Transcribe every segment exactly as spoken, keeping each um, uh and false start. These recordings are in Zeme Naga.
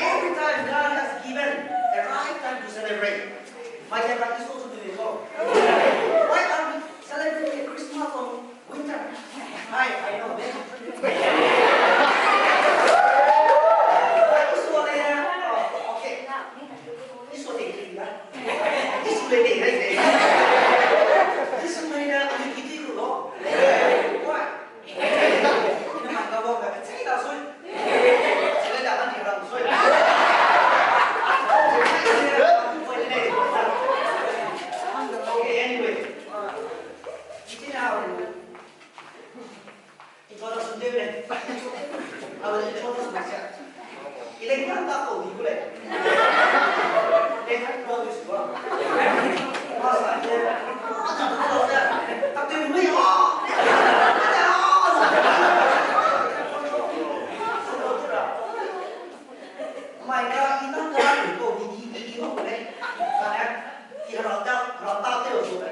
Every time God has given a right time to celebrate. Why are we celebrating Christmas on winter? I, I know, man. Why is so late? Oh, okay. Is so late, yeah. Is so late, right? Is so late, I need to do. Why? Okay, anyway. Introduction deu le. I will introduce myself. Ile ni ta ko di le. Ile ni ko di su ba. Ba sa ye. Ta te mu ya. Mai ka ina ka ko di di di di ko le. Ka ne. Ki rata, rata te o su le.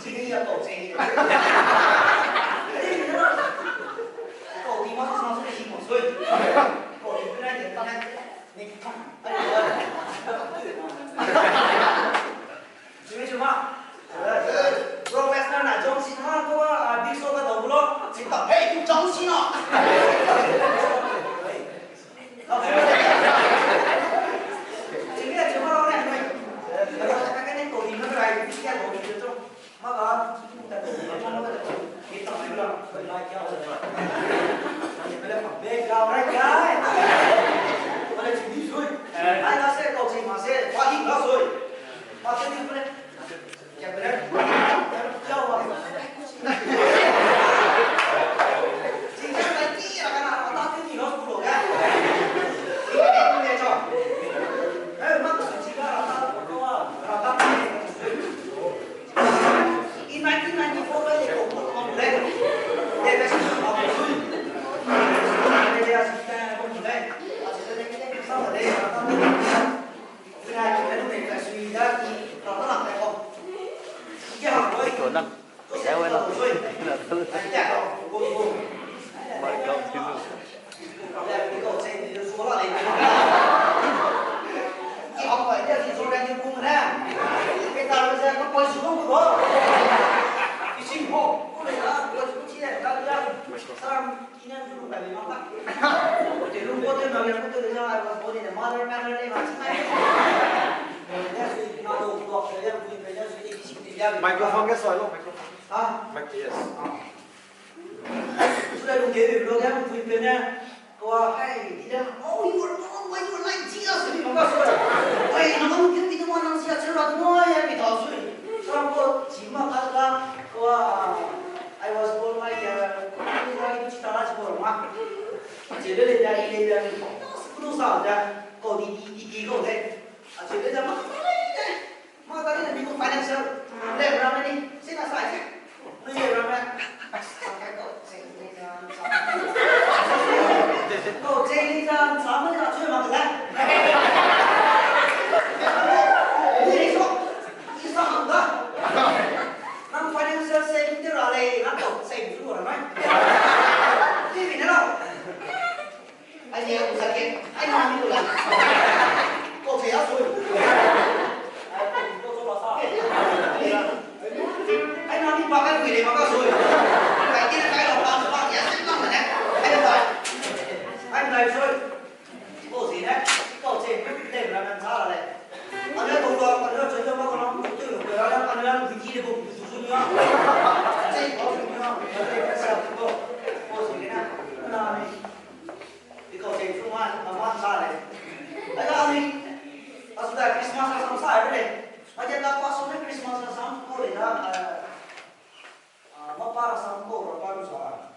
Sini ya ko se. Ko di ma sa su si mo su. Ko di na de ta ne. Ni ki ta. Ai ko. Sini cuma. Professional na John Cena ko, ah, Big Show ka dau lo. Cena. Hey, John Cena. Microphone ke soi lo, microphone. Ah. Mic, yes. Ah. Sudah lu ke lu ke pui pe ne. Kau hai, dia, "Oh, you are the one, why you are like Jesus?" Ni maka soi. "Why, no one can be the one, nang sia chera tu no ya bi ta soi." Soi ko, chima kata, kau, ah, I was born like, uh, like chita la chibor ma. Chebe le dia, ile dia, kudu sa dia, kau di, di, di, di, kau le. Acheu le da ma, ma ta ni mi gu financial le ra me ni, si na sa se. Nu ye ra me. Sa kai kau, se ni da, sa. Kau se ni da, sa me na cheu ma da. Ni so, ni sa hang da. Nang financial saving de ra le, nang kau se ni ra me. Ni mi ne la. Ai, ni aku sa ke, ai, na mi lu la. Kau se ya sui. Ai, na mi ba kai kui le ba ka sui. Kai ke na kai lo ba ba ya se na ne. Ai, ba. Ai, na sui. Kau se ne, kau se le na na sa le. Ane kau lo, ane sui lo ba ko na, tu lo, ane ane di le bu su su ni a. Se kau su ni a. Kau se ne. Na ni. Because it's one, a one salad. Ai da ni, asu da Christmas rasam sa ai le. Ai da pa su ne Christmas rasam ko le da, eh, ah, ma pa rasam ko, pa lu sa.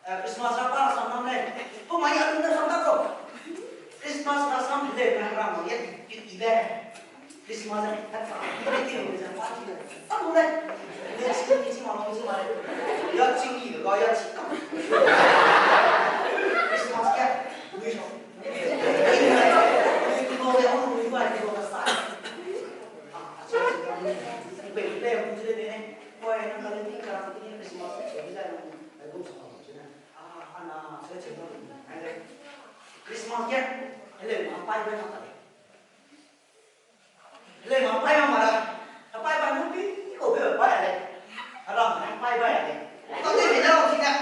Eh, Christmas ra pa rasam nam le. Ko mai a lu da sam da ko. Christmas rasam le na ram ye ti ti be. Christmas e, ta sa, i be ti lo ze, pa ti lo. Ta lo le. Ne chi, ni chi ma, ni chi ma le. Ya chi ni lo, ya chi ka Christmas ge, wi so. Wi so, wi so, wi so, wi so, wi so. Ah, wi so, wi so. Christmas ge, heleu ma pai bai ma ta lei. Heleu ma pai ma ma la. Ka pai bai mu pi ko be bai lei. Aram ma pai bai lei. Ka te me na o si na.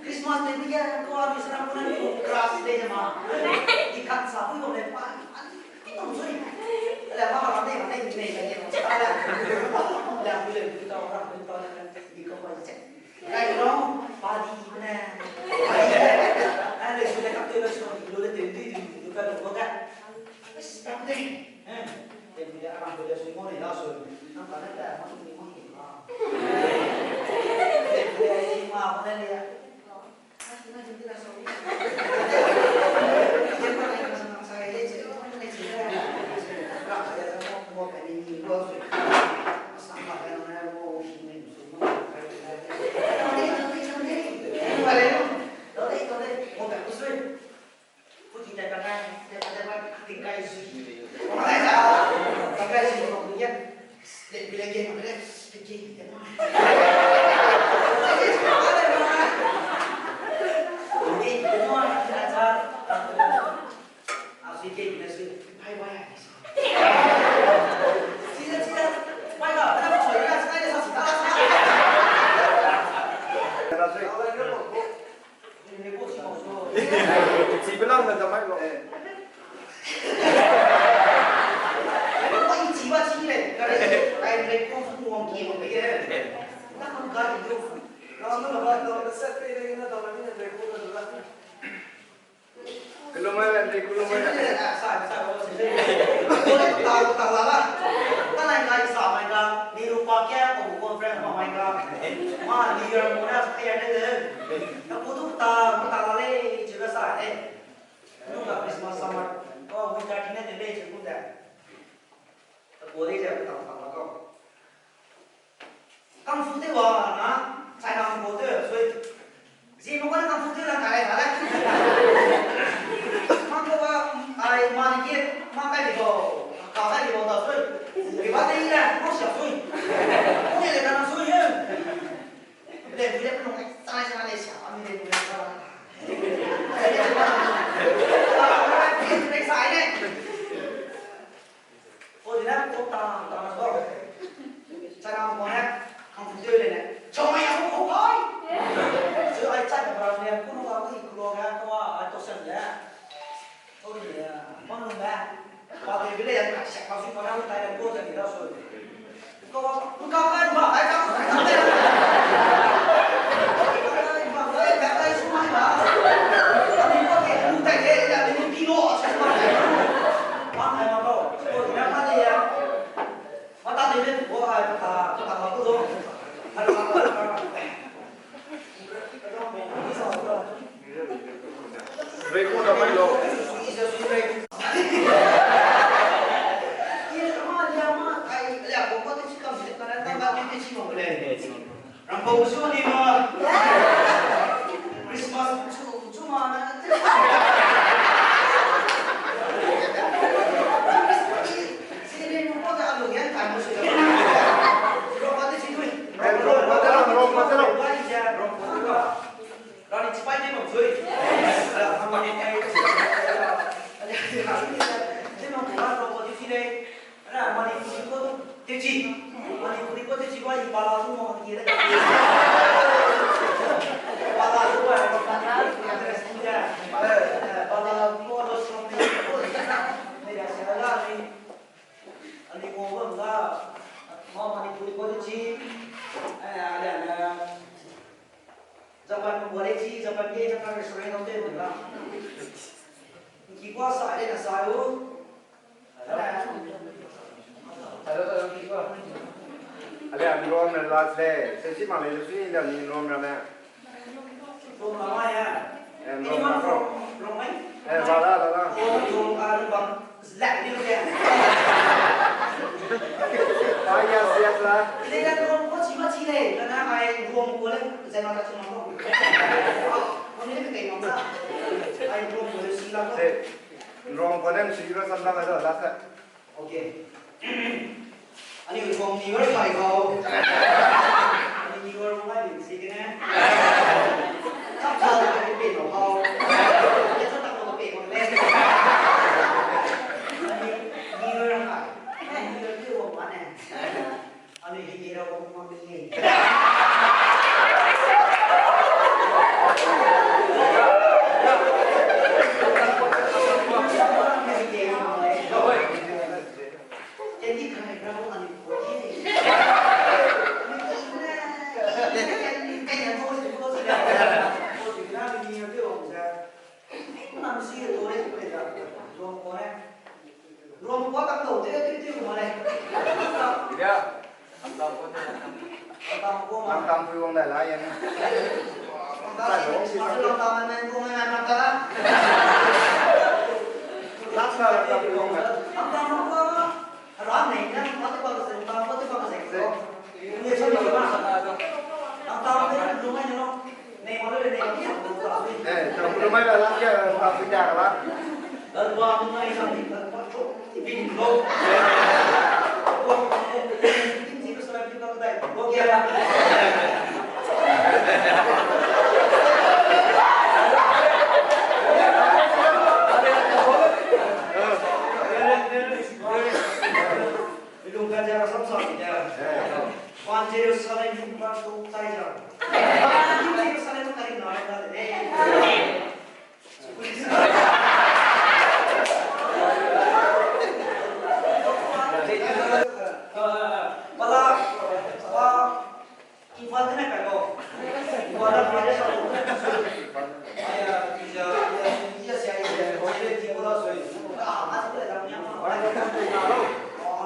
Christmas te bi ya ko a bi sara ko na ko class te ma. Di kan sa bu ko le pa. Ai, tong sui. Heleu ma ma ne ma ne ne ne ne. Heleu bi le bi ta ra bi ta na. Bi ko pai se. Kai rong, pa di ne. Ai, le su le kap te le su, lu le te di di, lu ka lu ka. Stop de. Eh, te di le aram te le su mo ne la su. Nang ka ne ta, mo ni mo ni la. Te di le ma mo ne le. Chibelang ne damai lo. Hello, my friend. Hello, my friend. Tau, tau la la. Tanai ngai sa mai ga, ni ru pa kia ko conference ma mai ga. Ma ni ru mo na sa ya ne de. Na ko du ta, ta la le, chibe sa e. Nu ga Christmas summer. Ko winter kine de le chi ku de. Ta ko le ja ta ta la ko. Kung fu te wa na, China mo te, sui. Zi mo na kung fu te na kai ta le. Ma ko wa, ai, ma ni ke, ma kai di ko, ka kai di ko ta, sui. Ri wa te i le, mo sia, sui. Mo ni le ka na, sui, ye. Le, le, mo, sa, sa, le, sia, mi le, le, sa. Sa, le. Ko di ne, ko ta, ta na ko. Chana mo ne, kung fu te le ne. Chong ya mo ko kai. So ai chat ba ne, ku no ka ku ku lo ga ko ai to sen le. Ko di ne, mo no me. Ba de bile ya ka sa ka su ko na tai ko ta ni da so. Ko ka ka ba ai ka. Ka ka ba ai ka ai su mai ba. Ani ko ke ku tai le ya ni pi lo. Ba ai ma ko. Ko di ne ma de ya. Mata de le, wo ai, mata, mata ma ku zo. Ai, mata, mata. Rei ku da mai lo. Ye, ma, ya, ma, ai, ya, ko ko te chi kam se, ka na, ka na, te chi mo le. Rampau su ni ma. Christmas chu, chu ma na. Sini mo ko na lu yan kai mo su. Ro ma te chi tui. Eh, ro ma te lo, ro ma te lo. Ro ma te lo. Rani chipai de mo sui. Ala, mama ni kai. Ala, ala, ala, ala, ala, ala, ala, ala, ala, ala, ala, ala, ala, ala, ala, Ra, Manipuri ko tewchi. Manipuri ko tewchi ko, i bala su mo, i le. Bala su mo, bala su mo, bala su mo, bala su mo. Ni da se la ni. Ani mo bam la. Ma Manipuri ko tewchi. Ai, ai, ai, ai. Japan ko le chi, Japan ke, Japan restaurant ko te mo la. Ki kwa sa le na sa yo. Ale, a, Rome ne la le, se si ma le, si le ni Rome ne. Rome la ya. Eh, Rome la. Rome. Eh, la la, la la. Rome, Rome, a, Rome. Zlak ni lu ya. Ah, yes, yes, la. Ile ya Rome ko chi ma chi le, kana ai Rome ko le, zena Mami ne kei ngam da. Ai, Nruangbo le si la ko. Te, Nruangbo ne si la sam da ga da, last. Okay. Ani Nruang New Year pai kau. Ani New Year mai ni si gene. Tap cha da ni pe no kau. Ya cha ta ko pe ko le. Ani New Year mai. New Year tu wo ma ne. Anui hei ra wang wang de lei. Jadi kai ra wang anui ko de lei. Anui ki ne. Kai na ko de ko de. Ko de na ni de wang sa. Nang si de to le ko de. Wang ko ne. Ruang kuâ tak lau, te, te, te, ma lei. Ya. Ang tam ko te. Ang tam ko ma. Ang tam pui wang dai la yan. Ang tam si, ma se lang tam men ko men men ta la. Last na lang tam pui wang dai. Ang tam ko ma. Ra nei na, ma te ba se, ang tam ko te ba se ko. Ang tam ko te ba se ko. Eh, tak lu mai ba lak ya, tak lu ya ba. Ilung ka ja sam sa ja. Pan Jerusalem yung pa so tai ja. Pan Jerusalem ka ri na da de. Pala, pala. Imphal ne kai ko. Imphal ne kai ko. Aya, ija, ija, sia, ija, ko le ti ko la soi. Ah, mas ko le dam nya ma. Ah,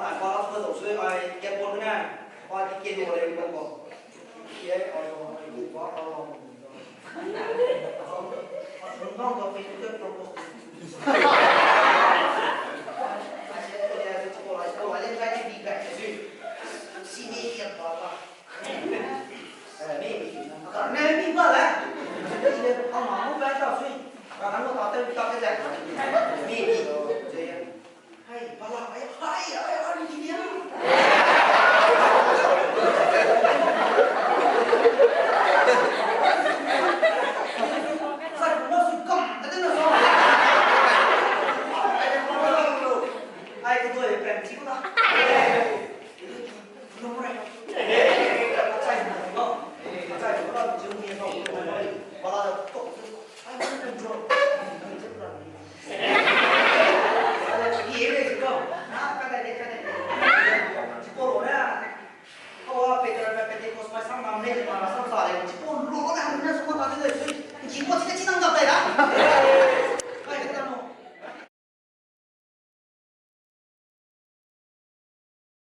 na pa ko dam soi, ai, ke ko ne. Pa ti ke do le ko. Ye, ai, ko, ai, ko, pa, pa.